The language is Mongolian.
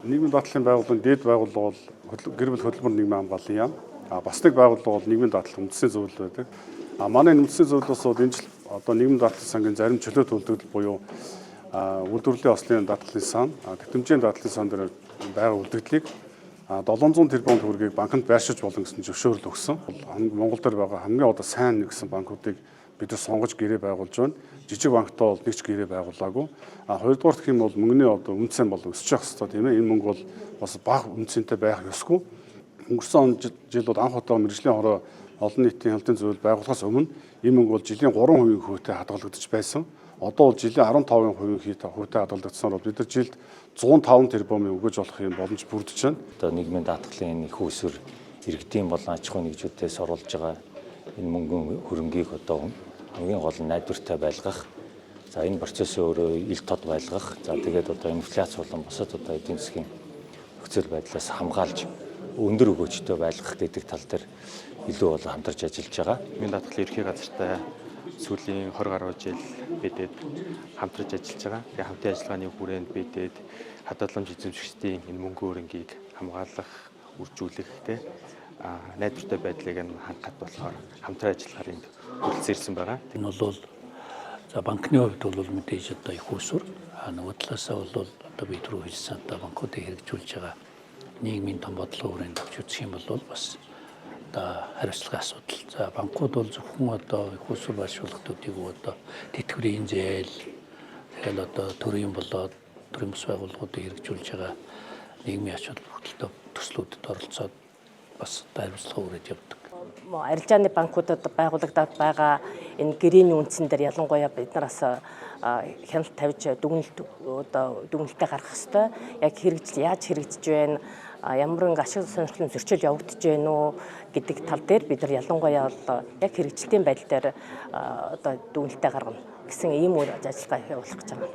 Нийгмийн даатгалын байгууллагын дээд байгууллага бол гэр бүл хөдөлмөр нийгмийн хамгааллын яам. А бас нэг байгууллага бол нийгмийн даатгал үндэсний зөвлөл байдаг. А манай үндэсний зөвлөлөөс бол энэ жил одоо нийгмийн даатгалын сангийн зарим чөлөө төлөвлөлт буюу үйлдвэрлэлийн ослын даатгалын сан, тэтгэмжийн даатгалын сан дээр байгаа үлдэгдлийг 700 тэрбум төгрөгийг банкнд байршиж болно гэсэн зөвшөөрөл өгсөн. Монгол дээр байгаа хамгийн одоо сайн нэгсэн банкуудыг бид нар сонгож гэрээ байгуулж байна. Жижиг банктай бол нэг ч гэрээ байгуулаагүй. А хоёрдугаар гэх юм бол мөнгөний одоо үнэ цэн бол өсөж явах хэрэгтэй, тийм ээ. Энэ мөнгө бол бас бага үнэ цэнтэй байх ёсгүй. Өнгөрсөн он жил бол анх удаа мэргэжлийн хороо олон нийтийн хяналтын зөвлөл байгуулахаас өмнө энэ мөнгө бол жилийн 3% хувьтай хадгалагдаж байсан. Одоо бол жилийн 15% хувьтай хадгалагдсанаар бол бид нар жилд 105 тэрбумын өгөөж болох юм боломж бүрдэж байна. Одоо нийгмийн даатгалын энэ их усүр иргэдийн болон аж ахуйн нэгжүүдээс оруулж байгаа энэ мөнгөн хөрөнгийг одоо хамгийн гол нь найдвартай байлгах. За, энэ процессыг өөрөө ил тод байлгах. За, тэгээд одоо инфляц болон бусад одоо эдийн засгийн нөхцөл байдлаас хамгаалж өндөр өгөөжтэй байлгах гэдэг тал дээр илүү бол хамтарч ажиллаж байгаа. Нийгмийн даатгалын ерхий газартай сүүлийн 20 гаруй жил бидэд хамтарч ажиллаж байгаа. Тэгээ хамтын ажиллагааны хүрээнд бидэд хадгаламж эзэмшигчдийн энэ мөнгө хөрөнгийг хамгаалах, үржүүлэх те найдвартай байдлыг нь хангахад болохоор хамтран ажиллахаар энд хүрэлцэн ирсэн байгаа. Энэ бол за банкны хувьд бол мэдээж одоо их усүр, а нөгөө талаасаа бол одоо би түрүү хэлсэн одоо банкуудыг хэрэгжүүлж байгаа нийгмийн том бодлого хүрээнд авч үзэх юм бол бас одоо хариуцлагын асуудал. За, банкуд бол зөвхөн одоо их усүр байршуулах төдийгүй одоо тэтгэврийн зээл, тэгэл одоо төрийн болоод төрийн бус байгууллагуудыг хэрэгжүүлж байгаа нийгмийн ач холбогдолтой төслүүдэд оролцоод бас одоо хариуцлага хүрээд явдаг. Арилжааны банкудад байгуулагдаад байгаа энэ гэрээний үндсэн дээр ялангуяа бид нараас хяналт тавьж дүгнэлт одоо дүгнэлтээ гаргах ёстой. Яг хэрэгжил яаж хэрэгжиж байна, ямар нэг ашиг сонирхлын зөрчил явагдаж байна уу гэдэг тал дээр бид нар ялангуяа бол яг хэрэгжилтийн байдал дээр одоо дүгнэлтээ гаргана гэсэн ийм үйл ажиллагаа явуулах гэж байгаа.